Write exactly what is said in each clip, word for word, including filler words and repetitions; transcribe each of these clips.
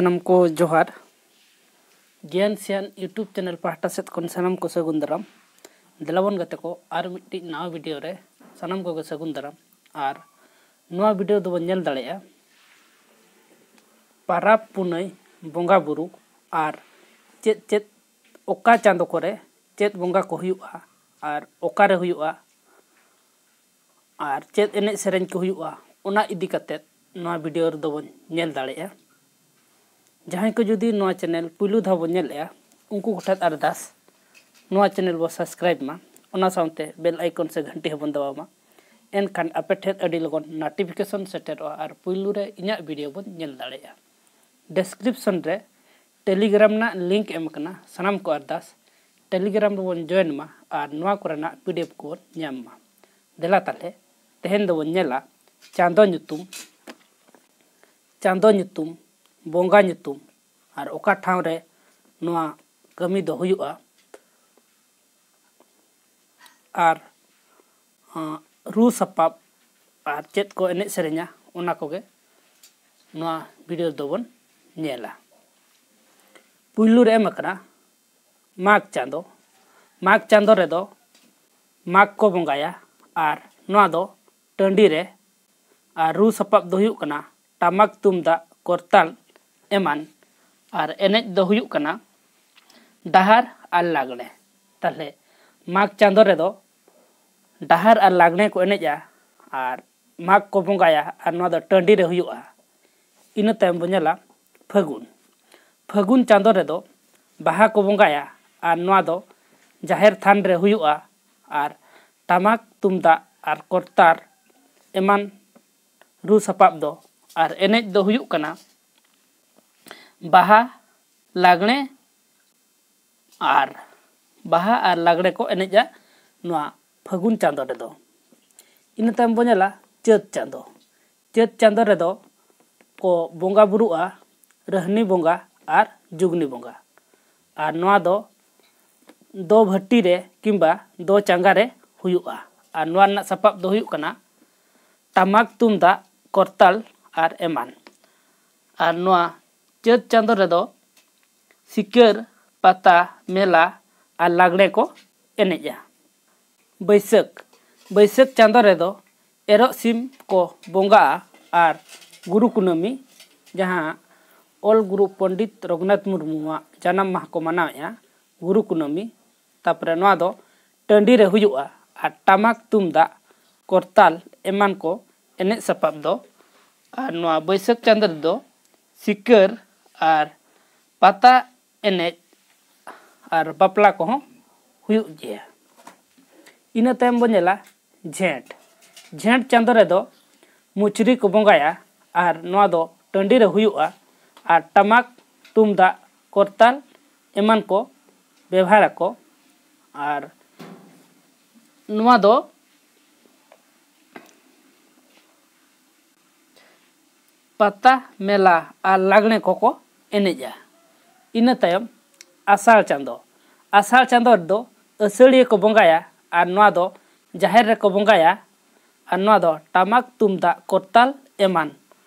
ᱥᱟᱱᱟᱢ ᱠᱚ ᱡᱚᱦᱟᱨ᱾ ᱜᱮᱭᱟᱱ ᱥᱮᱭᱟᱱ YouTube ᱪᱮᱱᱮᱞ ᱯᱟᱦᱴᱟ ᱥᱮᱫ ᱠᱷᱚᱱ ᱥᱟᱱᱟᱢ ᱠᱚ ᱥᱟᱹᱜᱩᱱ ᱫᱟᱨᱟᱢ᱾ ᱫᱮᱞᱟᱵᱚᱱ ᱜᱟᱛᱮ ᱠᱚ, ᱟᱨ ᱢᱤᱫᱴᱤᱡ ᱱᱟᱣᱟ ᱵᱷᱤᱰᱤᱭᱳ ᱨᱮ ᱥᱟᱱᱟᱢ ᱠᱚᱜᱮ ᱥᱟᱹᱜᱩᱱ ᱫᱟᱨᱟᱢ᱾ ᱟᱨ ᱱᱚᱣᱟ ᱵᱷᱤᱰᱤᱭᱳ ᱫᱚᱵᱚᱱ ᱧᱮᱞ ᱫᱟᱲᱮᱭᱟᱜᱼᱟ ᱯᱟᱨᱟᱵᱽ ᱯᱩᱱᱟᱹᱭ, ᱵᱚᱸᱜᱟ ᱵᱩᱨᱩ ᱟᱨ ᱪᱮᱫ ᱪᱮᱫ, ᱚᱠᱟ ᱪᱟᱸᱫᱚ ᱠᱚᱨᱮ ᱪᱮᱫ ᱵᱚᱸᱜᱟ ᱠᱚ ᱦᱩᱭᱩᱜᱼᱟ ᱟᱨ ᱚᱠᱟᱨᱮ ᱦᱩᱭᱩᱜᱼᱟ ᱟᱨ ᱪᱮᱫ ᱮᱱᱮᱡ ᱥᱮᱨᱮᱧ ᱠᱚ ᱦᱩᱭᱩᱜᱼᱟ, ᱚᱱᱟ ᱤᱫᱤ ᱠᱟᱛᱮᱫ ᱱᱚᱣᱟ ᱵᱷᱤᱰᱤᱭᱳ ᱨᱮᱫᱚ ᱵᱚᱱ ᱧᱮᱞ ᱫᱟᱲᱮᱭᱟᱜᱼᱟ᱾ ᱡᱟᱦᱟᱸᱭ ᱠᱚ ᱡᱩᱫᱤ ᱱᱚᱣᱟ ᱪᱮᱱᱮᱞ ᱯᱩᱭᱞᱩ ᱫᱷᱟᱣ ᱵᱚᱱ ᱧᱮᱞᱮᱜᱼᱟ, ᱩᱱᱠᱩ ᱠᱚᱴᱷᱮᱱ ᱟᱨᱫᱟᱥ, ᱱᱚᱣᱟ ᱪᱮᱱᱮᱞ ᱵᱚ ᱥᱟᱵᱥᱠᱨᱟᱭᱤᱵᱽ ᱢᱟ, ᱚᱱᱟ ᱥᱟᱶᱛᱮ ᱵᱮᱞ ᱟᱭᱠᱚᱱ ᱥᱮ ᱜᱷᱟᱱᱴᱤ ᱦᱚᱸᱵᱚᱱ ᱫᱟᱵᱟᱣ ᱢᱟ᱾ ᱮᱱᱠᱷᱟᱱ ᱟᱯᱮ ᱴᱷᱮᱱ ᱟᱹᱰᱤ ᱞᱚᱜᱚᱱ ᱱᱳᱴᱤᱯᱷᱤᱠᱮᱥᱚᱱ ᱥᱮᱴᱮᱨᱚᱜᱼᱟ ᱟᱨ ᱯᱩᱭᱞᱩ ᱨᱮ ᱤᱧᱟᱹᱜ ᱵᱷᱤᱰᱤᱭᱳ ᱵᱚᱱ ᱧᱮᱞ ᱫᱟᱲᱮᱭᱟᱜᱼᱟ᱾ ᱰᱮᱥᱠᱨᱤᱯᱥᱚᱱ ᱨᱮ ᱴᱮᱞᱤᱜᱨᱟᱢ ᱨᱮᱱᱟᱜ ᱞᱤᱝᱠ ᱮᱢ ᱟᱠᱟᱱᱟ, ᱥᱟᱱᱟᱢ ᱠᱚ ᱟᱨᱫᱟᱥ, ᱴᱮᱞᱤᱜᱨᱟᱢ ᱨᱮᱵᱚᱱ ᱡᱚᱭᱮᱱ ᱢᱟ ᱟᱨ ᱱᱚᱣᱟ ᱠᱚᱨᱮᱱᱟᱜ ᱯᱤᱰᱤᱮᱯᱷ ᱠᱚᱵᱚᱱ ᱧᱟᱢ ᱢᱟ᱾ ᱫᱮᱞᱟ ᱛᱟᱦᱞᱮ, ᱛᱮᱦᱮᱧ ᱫᱚᱵᱚᱱ ᱧᱮᱞᱟ ᱪᱟᱸᱫᱚ ᱧᱩᱛᱩᱢ, ᱪᱟᱸᱫᱚ ᱧᱩᱛᱩᱢ, ᱵᱚᱸᱜᱟ ᱧᱩᱛᱩᱢ ᱟᱨ ᱚᱠᱟ ᱴᱷᱟᱶ ᱨᱮ ᱱᱚᱣᱟ ᱠᱟᱹᱢᱤ ᱫᱚ ᱦᱩᱭᱩᱜᱼᱟ, ᱟᱨ ᱟᱸ, ᱨᱩ ᱥᱟᱯᱟᱵ ᱟᱨ ᱪᱮᱫ ᱠᱚ ᱮᱱᱮᱡ ᱥᱮᱨᱮᱧᱟ, ᱚᱱᱟ ᱠᱚᱜᱮ ᱱᱚᱣᱟ ᱵᱷᱤᱰᱤᱭᱳ ᱨᱮᱫᱚ ᱵᱚᱱ ᱧᱮᱞᱟ᱾ ᱯᱩᱭᱞᱩ ᱨᱮ ᱮᱢ ᱟᱠᱟᱱᱟ ᱢᱟᱜᱽ ᱪᱟᱸᱫᱚ᱾ ᱢᱟᱜᱽ ᱪᱟᱸᱫᱚ ᱨᱮᱫᱚ ᱢᱟᱜᱽ ᱠᱚ ᱵᱚᱸᱜᱟᱭᱟ ᱟᱨ ᱱᱚᱣᱟ ᱫᱚ ᱴᱟᱺᱰᱤ ᱨᱮ, ᱟᱨ ᱨᱩ ᱥᱟᱯᱟᱵ ᱫᱚ ᱦᱩᱭᱩᱜ ᱠᱟᱱᱟ ᱴᱟᱢᱟᱠ, ᱛᱩᱢᱫᱟᱜ, ᱠᱚᱨᱛᱟᱞ ᱮᱢᱟᱱ, ᱟᱨ ᱮᱱᱮᱡ ᱫᱚ ᱦᱩᱭᱩᱜ ᱠᱟᱱᱟ ᱰᱟᱦᱟᱨ ᱟᱨ ᱞᱟᱜᱽᱬᱮ᱾ ᱛᱟᱦᱞᱮ ᱢᱟᱜᱽ ᱪᱟᱸᱫᱚ ᱨᱮᱫᱚ ᱰᱟᱦᱟᱨ ᱟᱨ ᱞᱟᱜᱽᱬᱮ ᱠᱚ ᱮᱱᱮᱡᱼᱟ ᱟᱨ ᱢᱟᱜᱽ ᱠᱚ ᱵᱚᱸᱜᱟᱭᱟ ᱟᱨ ᱱᱚᱣᱟ ᱫᱚ ᱴᱟᱺᱰᱤ ᱨᱮ ᱦᱩᱭᱩᱜᱼᱟ᱾ ᱤᱱᱟᱹ ᱛᱟᱭᱚᱢ ᱵᱚᱱ ᱧᱮᱞᱟ ᱯᱷᱟᱹᱜᱩᱱ᱾ ᱯᱷᱟᱹᱜᱩᱱ ᱪᱟᱸᱫᱚ ᱨᱮᱫᱚ ᱵᱟᱦᱟ ᱠᱚ ᱵᱚᱸᱜᱟᱭᱟ ᱟᱨ ᱱᱚᱣᱟ ᱫᱚ ᱡᱟᱦᱮᱨ ᱛᱷᱟᱱ ᱨᱮ ᱦᱩᱭᱩᱜᱼᱟ᱾ ᱟᱨ ᱴᱟᱢᱟᱠ, ᱛᱩᱢᱫᱟᱜ ᱟᱨ ᱠᱚᱨᱛᱟᱞ ᱮᱢᱟᱱ ᱨᱩ ᱥᱟᱯᱟᱵ ᱫᱚ, ᱟᱨ ᱮᱱᱮᱡ ᱫᱚ ᱦᱩᱭᱩᱜ ᱠᱟᱱᱟ ᱵᱟᱦᱟ, ᱞᱟᱜᱽᱬᱮ ᱟᱨ ᱵᱟᱦᱟ ᱟᱨ ᱞᱟᱜᱽᱬᱮ ᱠᱚ ᱮᱱᱮᱡᱼᱟ ᱱᱚᱣᱟ ᱯᱷᱟᱹᱜᱩᱱ ᱪᱟᱸᱫᱚ ᱨᱮᱫᱚ᱾ ᱤᱱᱟᱹ ᱛᱟᱭᱚᱢ ᱵᱚᱱ ᱧᱮᱞᱟ ᱪᱟᱹᱛ ᱪᱟᱸᱫᱚ᱾ ᱪᱟᱹᱛ ᱪᱟᱸᱫᱚ ᱨᱮᱫᱚ ᱠᱚ ᱵᱚᱸᱜᱟ ᱵᱩᱨᱩᱜᱼᱟ ᱨᱟᱹᱦᱱᱤ ᱵᱚᱸᱜᱟ ᱟᱨ ᱡᱩᱜᱽᱱᱤ ᱵᱚᱸᱜᱟ᱾ ᱟᱨ ᱱᱚᱣᱟ ᱫᱚ ᱫᱚ ᱵᱷᱟᱹᱴᱤ ᱨᱮ ᱠᱤᱝᱵᱟ ᱫᱚ ᱪᱟᱸᱜᱟ ᱨᱮ ᱦᱩᱭᱩᱜᱼᱟ᱾ ᱟᱨ ᱱᱚᱣᱟ ᱨᱮᱱᱟᱜ ᱥᱟᱯᱟᱵ ᱫᱚ ᱦᱩᱭᱩᱜ ᱠᱟᱱᱟ ᱴᱟᱢᱟᱠ, ᱛᱩᱢᱫᱟᱜ, ᱠᱚᱨᱛᱟᱞ ᱟᱨ ᱮᱢᱟᱱ᱾ ᱟᱨ ᱱᱚᱣᱟ ᱪᱟᱹᱛ ᱪᱟᱸᱫᱚ ᱨᱮᱫᱚ ᱥᱤᱠᱟᱹᱨ, ᱯᱟᱛᱟ, ᱢᱮᱞᱟ ᱟᱨ ᱞᱟᱜᱽᱬᱮ ᱠᱚ ᱮᱱᱮᱡᱼᱟ᱾ ᱵᱟᱹᱭᱥᱟᱹᱠᱷ, ᱵᱟᱹᱭᱥᱟᱹᱠᱷ ᱪᱟᱸᱫᱚ ᱨᱮᱫᱚ ᱮᱨᱚᱜ ᱥᱤᱢ ᱠᱚ ᱵᱚᱸᱜᱟᱜᱼᱟ ᱟᱨ ᱜᱩᱨᱩ ᱠᱩᱱᱟᱹᱢᱤ, ᱡᱟᱦᱟᱸ ᱚᱞ ᱜᱩᱨᱩ ᱯᱚᱱᱰᱤᱛ ᱨᱚᱜᱷᱩᱱᱟᱛᱷ ᱢᱩᱨᱢᱩᱣᱟᱜ ᱡᱟᱱᱟᱢ ᱢᱟᱦᱟ ᱠᱚ ᱢᱟᱱᱟᱣᱮᱫᱼᱟ, ᱜᱩᱨᱩ ᱠᱩᱱᱟᱹᱢᱤ, ᱛᱟᱯᱚᱨᱮ ᱱᱚᱣᱟ ᱫᱚ ᱴᱟᱺᱰᱤ ᱨᱮ ᱦᱩᱭᱩᱜᱼᱟ ᱟᱨ ᱴᱟᱢᱟᱠ ᱛᱩᱢᱫᱟᱜ ᱠᱚᱨᱛᱟᱞ ᱮᱢᱟᱱ ᱠᱚ ᱮᱱᱮᱡ ᱥᱟᱯᱟᱵ ᱫᱚ᱾ ᱟᱨ ᱱᱚᱣᱟ ᱵᱟᱹᱭᱥᱟᱹᱠᱷ ᱪᱟᱸᱫᱚ ᱨᱮᱫᱚ ᱥᱤᱠᱟᱹᱨ ᱟᱨ ᱯᱟᱛᱟ ᱮᱱᱮᱡ ᱟᱨ ᱵᱟᱯᱞᱟ ᱠᱚᱦᱚᱸ ᱦᱩᱭᱩᱜ ᱜᱮᱭᱟ᱾ ᱤᱱᱟᱹ ᱛᱟᱭᱚᱢ ᱵᱚᱱ ᱧᱮᱞᱟ ᱡᱷᱮᱸᱴ᱾ ᱡᱷᱮᱸᱴ ᱪᱟᱸᱫᱚ ᱨᱮᱫᱚ ᱢᱩᱪᱨᱤ ᱠᱚ ᱵᱚᱸᱜᱟᱭᱟ ᱟᱨ ᱱᱚᱣᱟ ᱫᱚ ᱴᱟᱺᱰᱤ ᱨᱮ ᱦᱩᱭᱩᱜᱼᱟ ᱟᱨ ᱴᱟᱢᱟᱠ, ᱛᱩᱢᱫᱟᱜ, ᱠᱚᱨᱛᱟᱞ ᱮᱢᱟᱱ ᱠᱚ ᱵᱮᱣᱦᱟᱨᱟᱠᱚ᱾ ᱟᱨ ᱱᱚᱣᱟ ᱫᱚ ᱯᱟᱛᱟ, ᱢᱮᱞᱟ ᱟᱨ ᱞᱟᱜᱽᱬᱮ ᱠᱚᱠᱚ ᱮᱱᱮᱡᱼᱟ᱾ ᱤᱱᱟᱹ ᱛᱟᱭᱚᱢ ᱟᱥᱟᱲ ᱪᱟᱸᱫᱚ᱾ ᱟᱥᱟᱲ ᱪᱟᱸᱫᱚ ᱨᱮᱫᱚ ᱟᱹᱥᱟᱹᱲᱤᱭᱟᱹ ᱠᱚ ᱵᱚᱸᱜᱟᱭᱟ ᱟᱨ ᱱᱚᱣᱟ ᱫᱚ ᱡᱟᱦᱮᱨ ᱨᱮᱠᱚ ᱵᱚᱸᱜᱟᱭᱟ ᱟᱨ ᱱᱚᱣᱟ ᱫᱚ ᱴᱟᱢᱟᱠ, ᱛᱩᱢᱫᱟᱜ, ᱠᱚᱨᱛᱟᱞ ᱮᱢᱟᱱ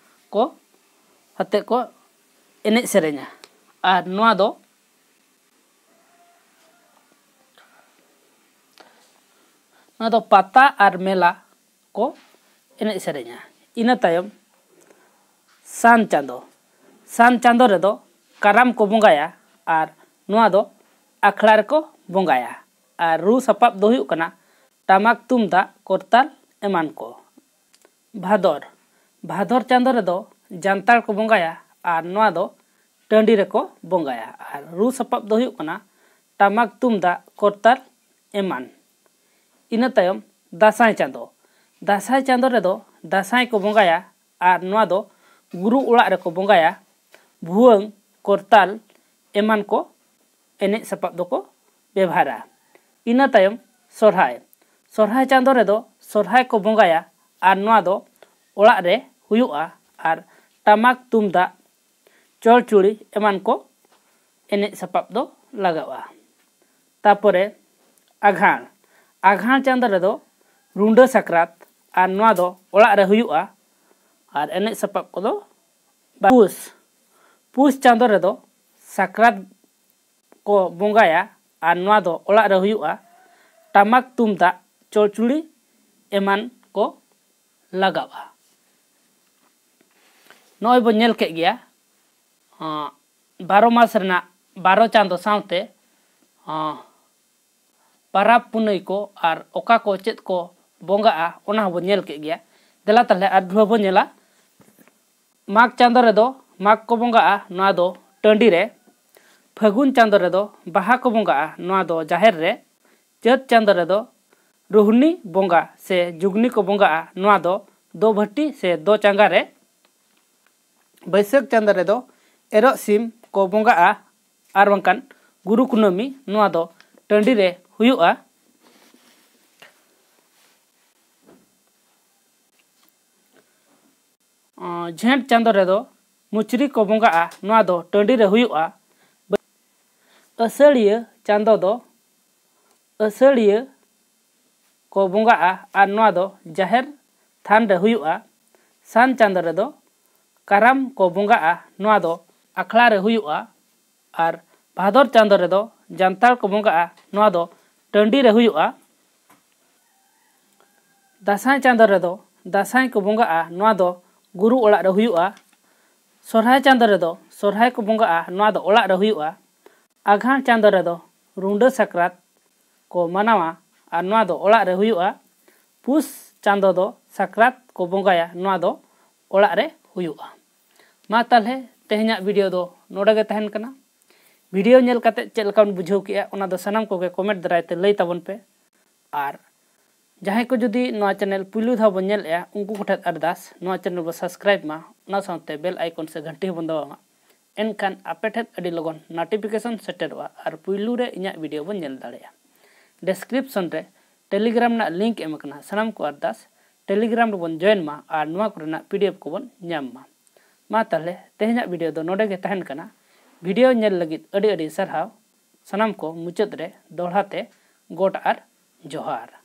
ᱠᱚ ᱟᱛᱮ ᱠᱚ ᱮᱱᱮᱡ ᱥᱮᱨᱮᱧᱟ᱾ ᱟᱨ ᱱᱚᱣᱟ ᱫᱚ ᱱᱚᱣᱟ ᱫᱚ ᱯᱟᱛᱟ ᱟᱨ ᱢᱮᱞᱟ ᱠᱚ ᱮᱱᱮᱡ ᱥᱮᱨᱮᱧᱟ᱾ ᱤᱱᱟᱹ ᱛᱟᱭᱚᱢ ᱥᱟᱱ ᱪᱟᱸᱫᱚ᱾ ᱥᱟᱱ ᱪᱟᱸᱫᱚ ᱨᱮᱫᱚ ᱠᱟᱨᱟᱢ ᱠᱚ ᱵᱚᱸᱜᱟᱭᱟ ᱟᱨ ᱱᱚᱣᱟ ᱫᱚ ᱟᱠᱷᱲᱟ ᱨᱮᱠᱚ ᱵᱚᱸᱜᱟᱭᱟ᱾ ᱟᱨ ᱨᱩ ᱥᱟᱯᱟᱵ ᱫᱚ ᱦᱩᱭᱩᱜ ᱠᱟᱱᱟ ᱴᱟᱢᱟᱠ, ᱛᱩᱢᱫᱟᱜ, ᱠᱚᱨᱛᱟᱞ ᱮᱢᱟᱱ ᱠᱚ᱾ ᱵᱷᱟᱫᱚᱨ᱾ ᱵᱷᱟᱫᱚᱨ ᱪᱟᱸᱫᱚ ᱨᱮᱫᱚ ᱡᱟᱱᱛᱟᱲ ᱠᱚ ᱵᱚᱸᱜᱟᱭᱟ ᱟᱨ ᱱᱚᱣᱟ ᱫᱚ ᱴᱟᱺᱰᱤ ᱨᱮᱠᱚ ᱵᱚᱸᱜᱟᱭᱟ᱾ ᱟᱨ ᱨᱩ ᱥᱟᱯᱟᱵ ᱫᱚ ᱦᱩᱭᱩᱜ ᱠᱟᱱᱟ ᱴᱟᱢᱟᱠ, ᱛᱩᱢᱫᱟᱜ, ᱠᱚᱨᱛᱟᱞ ᱮᱢᱟᱱ᱾ ᱤᱱᱟᱹ ᱛᱟᱭᱚᱢ ᱫᱟᱸᱥᱟᱭ ᱪᱟᱸᱫᱚ᱾ ᱫᱟᱸᱥᱟᱭ ᱪᱟᱸᱫᱚ ᱨᱮᱫᱚ ᱫᱟᱸᱥᱟᱭ ᱠᱚ ᱵᱚᱸᱜᱟᱭᱟ ᱟᱨ ᱱᱚᱣᱟ ᱫᱚ ᱜᱩᱨᱩ ᱚᱲᱟᱜ ᱨᱮᱠᱚ ᱵᱚᱸᱜᱟᱭᱟ᱾ ᱵᱷᱩᱣᱟᱹᱝ, ᱠᱚᱨᱛᱟᱞ ᱮᱢᱟᱱ ᱠᱚ ᱮᱱᱮᱡ ᱥᱟᱯᱟᱵ ᱫᱚᱠᱚ ᱵᱮᱵᱷᱟᱨᱟ᱾ ᱤᱱᱟᱹ ᱛᱟᱭᱚᱢ ᱥᱚᱨᱦᱟᱭ᱾ ᱥᱚᱨᱦᱟᱭ ᱪᱟᱸᱫᱚ ᱨᱮᱫᱚ ᱥᱚᱨᱦᱟᱭ ᱠᱚ ᱵᱚᱸᱜᱟᱭᱟ ᱟᱨ ᱱᱚᱣᱟ ᱫᱚ ᱚᱲᱟᱜ ᱨᱮ ᱦᱩᱭᱩᱜᱼᱟ ᱟᱨ ᱴᱟᱢᱟᱠ, ᱛᱩᱢᱫᱟᱜ, ᱪᱚᱲᱪᱩᱲᱤ ᱮᱢᱟᱱ ᱠᱚ ᱮᱱᱮᱡ ᱥᱟᱯᱟᱵ ᱫᱚ ᱞᱟᱜᱟᱜᱼᱟ᱾ ᱛᱟᱯᱚᱨᱮ ᱟᱜᱷᱟᱬ᱾ ᱟᱜᱷᱟᱬ ᱪᱟᱸᱫᱚ ᱨᱮᱫᱚ ᱨᱩᱸᱰᱟᱹ ᱥᱟᱠᱨᱟᱛ ᱟᱨ ᱱᱚᱣᱟ ᱫᱚ ᱚᱲᱟᱜ ᱨᱮ ᱦᱩᱭᱩᱜᱼᱟ ᱟᱨ ᱮᱱᱮᱡ ᱥᱟᱯᱟᱵ ᱠᱚᱫᱚ ᱵᱟ-, ᱯᱩᱥ᱾ ᱯᱩᱥ ᱪᱟᱸᱫᱚ ᱨᱮᱫᱚ ᱥᱟᱠᱨᱟᱛ ᱠᱚ ᱵᱚᱸᱜᱟᱭᱟ ᱟᱨ ᱱᱚᱣᱟ ᱫᱚ ᱚᱲᱟᱜ ᱨᱮ ᱦᱩᱭᱩᱜᱼᱟ᱾ ᱴᱟᱢᱟᱠ ᱛᱩᱢᱫᱟᱜ ᱪᱚᱲᱪᱩᱲᱤ ᱮᱢᱟᱱ ᱠᱚ ᱞᱟᱜᱟᱜᱼᱟ᱾ ᱱᱚᱜᱼᱚᱭ ᱵᱚᱱ ᱧᱮᱞ ᱠᱮᱫ ᱜᱮᱭᱟ, ᱟᱸ, ᱵᱟᱨᱚ ᱢᱟᱥ ᱨᱮᱱᱟᱜ ᱵᱟᱨᱚ ᱪᱟᱸᱫᱚ ᱥᱟᱶᱛᱮ, ᱟᱸ, ᱯᱟᱨᱟᱵᱽ ᱯᱩᱱᱟᱹᱭ ᱠᱚ ᱟᱨ ᱚᱠᱟ ᱠᱚ ᱪᱮᱫ ᱠᱚ ᱵᱚᱸᱜᱟᱜᱼᱟ, ᱚᱱᱟ ᱦᱚᱸᱵᱚᱱ ᱧᱮᱞ ᱠᱮᱫ ᱜᱮᱭᱟ᱾ ᱫᱮᱞᱟ ᱛᱟᱦᱞᱮ ᱟᱨ ᱫᱷᱩᱣᱟᱹ ᱵᱚᱱ ᱧᱮᱞᱟ᱾ ᱢᱟᱜᱽ ᱪᱟᱸᱫᱚ ᱨᱮᱫᱚ ᱢᱟᱜᱽ ᱠᱚ ᱵᱚᱸᱜᱟᱜᱼᱟ, ᱱᱚᱣᱟ ᱫᱚ ᱴᱟᱺᱰᱤ ᱨᱮ᱾ ᱯᱷᱟᱹᱜᱩᱱ ᱪᱟᱸᱫᱚ ᱨᱮᱫᱚ ᱵᱟᱦᱟ ᱠᱚ ᱵᱚᱸᱜᱟᱜᱼᱟ, ᱱᱚᱣᱟ ᱫᱚ ᱡᱟᱦᱮᱨ ᱨᱮ᱾ ᱪᱟᱹᱛ ᱪᱟᱸᱫᱚ ᱨᱮᱫᱚ ᱨᱳᱦᱱᱤ ᱵᱚᱸᱜᱟ ᱥᱮ ᱡᱩᱜᱽᱱᱤ ᱠᱚ ᱵᱚᱸᱜᱟᱜᱼᱟ, ᱱᱚᱣᱟ ᱫᱚ ᱫᱚ ᱵᱷᱟᱹᱴᱤ ᱥᱮ ᱫᱚ ᱪᱟᱸᱜᱟ ᱨᱮ᱾ ᱵᱟᱹᱭᱥᱟᱹᱠᱷ ᱪᱟᱸᱫᱚ ᱨᱮᱫᱚ ᱮᱨᱚᱜ ᱥᱤᱢ ᱠᱚ ᱵᱚᱸᱜᱟᱜᱼᱟ ᱟᱨ ᱵᱟᱝᱠᱷᱟᱱ ᱜᱩᱨᱩ ᱠᱩᱱᱟᱹᱢᱤ, ᱱᱚᱣᱟ ᱫᱚ ᱴᱟᱺᱰᱤ ᱨᱮ ᱦᱩᱭᱩᱜᱼᱟ᱾ ᱟᱸ, ᱡᱷᱮᱸᱴ ᱪᱟᱸᱫᱚ ᱨᱮᱫᱚ ᱢᱩᱪᱨᱤ ᱠᱚ ᱵᱚᱸᱜᱟᱜᱼᱟ, ᱱᱚᱣᱟ ᱫᱚ ᱴᱟᱺᱰᱤ ᱨᱮ ᱦᱩᱭᱩᱜᱼᱟ᱾ ᱟᱹᱥᱟᱹᱲᱤᱭᱟᱹ ᱪᱟᱸᱫᱚ ᱫᱚ ᱟᱹᱥᱟᱹᱲᱤᱭᱟᱹ ᱠᱚ ᱵᱚᱸᱜᱟᱜᱼᱟ ᱟᱨ ᱱᱚᱣᱟ ᱫᱚ ᱡᱟᱦᱮᱨ ᱛᱷᱟᱱ ᱨᱮ ᱦᱩᱭᱩᱜᱼᱟ᱾ ᱥᱟᱱ ᱪᱟᱸᱫᱚ ᱨᱮᱫᱚ ᱠᱟᱨᱟᱢ ᱠᱚ ᱵᱚᱸᱜᱟᱜᱼᱟ, ᱱᱚᱣᱟ ᱫᱚ ᱟᱠᱷᱲᱟ ᱨᱮ ᱦᱩᱭᱩᱜᱼᱟ᱾ ᱟᱨ ᱵᱷᱟᱫᱚᱨ ᱪᱟᱸᱫᱚ ᱨᱮᱫᱚ ᱡᱟᱱᱛᱟᱲ ᱠᱚ ᱵᱚᱸᱜᱟᱜᱼᱟ, ᱱᱚᱣᱟ ᱫᱚ ᱴᱟᱺᱰᱤ ᱨᱮ ᱦᱩᱭᱩᱜᱼᱟ᱾ ᱫᱟᱸᱥᱟᱭ ᱪᱟᱸᱫᱚ ᱨᱮᱫᱚ ᱫᱟᱸᱥᱟᱭ ᱠᱚ ᱵᱚᱸᱜᱟᱜᱼᱟ, ᱱᱚᱣᱟ ᱫᱚ ᱜᱩᱨᱩ ᱚᱲᱟᱜ ᱨᱮ ᱦᱩᱭᱩᱜᱼᱟ᱾ ᱥᱚᱨᱦᱟᱭ ᱪᱟᱸᱫᱚ ᱨᱮᱫᱚ ᱥᱚᱨᱦᱟᱭ ᱠᱚ ᱵᱚᱸᱜᱟᱜᱼᱟ, ᱱᱚᱣᱟ ᱫᱚ ᱚᱲᱟᱜ ᱨᱮ ᱦᱩᱭᱩᱜᱼᱟ᱾ ᱟᱜᱷᱟᱬ ᱪᱟᱸᱫᱚ ᱨᱮᱫᱚ ᱨᱩᱰᱟᱹ ᱥᱟᱠᱨᱟᱛ ᱠᱚ ᱢᱟᱱᱟᱣᱟ ᱟᱨ ᱱᱚᱣᱟ ᱫᱚ ᱚᱲᱟᱜ ᱨᱮ ᱦᱩᱭᱩᱜᱼᱟ᱾ ᱯᱩᱥ ᱪᱟᱸᱫᱚ ᱫᱚ ᱥᱟᱠᱨᱟᱛ ᱠᱚ ᱵᱚᱸᱜᱟᱭᱟ, ᱱᱚᱣᱟ ᱫᱚ ᱚᱲᱟᱜ ᱨᱮ ᱦᱩᱭᱩᱜᱼᱟ᱾ ᱢᱟ ᱛᱟᱦᱞᱮ ᱛᱮᱦᱮᱧᱟᱜ ᱵᱷᱤᱰᱤᱭᱳ ᱫᱚ ᱱᱚᱰᱮ ᱜᱮ ᱛᱟᱦᱮᱱ ᱠᱟᱱᱟ᱾ ᱵᱷᱤᱰᱤᱭᱳ ᱧᱮᱞ ᱠᱟᱛᱮ ᱪᱮᱫ ᱞᱮᱠᱟ ᱵᱚᱱ ᱵᱩᱡᱷᱟᱹᱣ ᱠᱮᱜᱼᱟ, ᱚᱱᱟ ᱫᱚ ᱥᱟᱱᱟᱢ ᱠᱚᱜᱮ ᱠᱚᱢᱮᱱᱴ ᱫᱟᱨᱟᱭ ᱛᱮ ᱞᱟᱹᱭ ᱛᱟᱵᱚᱱ ᱯᱮ᱾ ᱟᱨ ᱡᱟᱦᱟᱸᱭ ᱠᱚ ᱡᱩᱫᱤ ᱱᱚᱣᱟ ᱪᱮᱱᱮᱞ ᱯᱩᱭᱞᱩ ᱫᱷᱟᱣ ᱵᱚᱱ ᱧᱮᱞᱮᱜᱼᱟ, ᱩᱱᱠᱩ ᱠᱚᱴᱷᱮᱱ ᱟᱨᱫᱟᱥ, ᱱᱚᱣᱟ ᱪᱮᱱᱮᱞ ᱵᱚ ᱥᱟᱵᱥᱠᱨᱟᱭᱤᱵᱽ ᱢᱟ, ᱚᱱᱟ ᱥᱟᱶᱛᱮ ᱵᱮᱞ ᱟᱭᱠᱚᱱ ᱥᱮ ᱜᱷᱟᱱᱴᱤ ᱦᱚᱸᱵᱚᱱ ᱫᱟᱵᱟᱣ ᱢᱟ᱾ ᱮᱱᱠᱷᱟᱱ ᱟᱯᱮ ᱴᱷᱮᱱ ᱟᱹᱰᱤ ᱞᱚᱜᱚᱱ ᱱᱳᱴᱤᱯᱷᱤᱠᱮᱥᱚᱱ ᱥᱮᱴᱮᱨᱚᱜᱼᱟ ᱟᱨ ᱯᱩᱭᱞᱩ ᱨᱮ ᱤᱧᱟᱹᱜ ᱵᱷᱤᱰᱤᱭᱳ ᱵᱚᱱ ᱧᱮᱞ ᱫᱟᱲᱮᱭᱟᱜᱼᱟ᱾ ᱰᱮᱥᱠᱨᱤᱯᱥᱚᱱ ᱨᱮ ᱴᱮᱞᱤᱜᱨᱟᱢ ᱨᱮᱱᱟᱜ ᱞᱤᱝᱠ ᱮᱢ ᱟᱠᱟᱱᱟ, ᱥᱟᱱᱟᱢ ᱠᱚ ᱟᱨᱫᱟᱥ ᱴᱮᱞᱤᱜᱨᱟᱢ ᱨᱮᱵᱚᱱ ᱡᱚᱭᱮᱱ ᱢᱟ ᱟᱨ ᱱᱚᱣᱟ ᱠᱚᱨᱮᱱᱟᱜ ᱯᱤᱰᱤᱮᱯᱷ ᱠᱚᱵᱚᱱ ᱧᱟᱢ ᱢᱟ᱾ ᱢᱟ ᱛᱟᱦᱞᱮ ᱛᱮᱦᱮᱧᱟᱜ ᱵᱷᱤᱰᱤᱭᱳ ᱫᱚ ᱱᱚᱰᱮ ᱜᱮ ᱛᱟᱦᱮᱱ ᱠᱟᱱᱟ᱾ ᱵᱷᱤᱰᱤᱭᱳ ᱧᱮᱞ ᱞᱟᱹᱜᱤᱫ ᱟᱹᱰᱤ ᱟᱹᱰᱤ ᱥᱟᱨᱦᱟᱣ᱾ ᱥᱟᱱᱟᱢ ᱠᱚ ᱢᱩᱪᱟᱹᱫ ᱨᱮ ᱫᱚᱦᱲᱟ ᱛᱮ ᱜᱚᱰ ᱟᱨ ᱡᱚᱦᱟᱨ᱾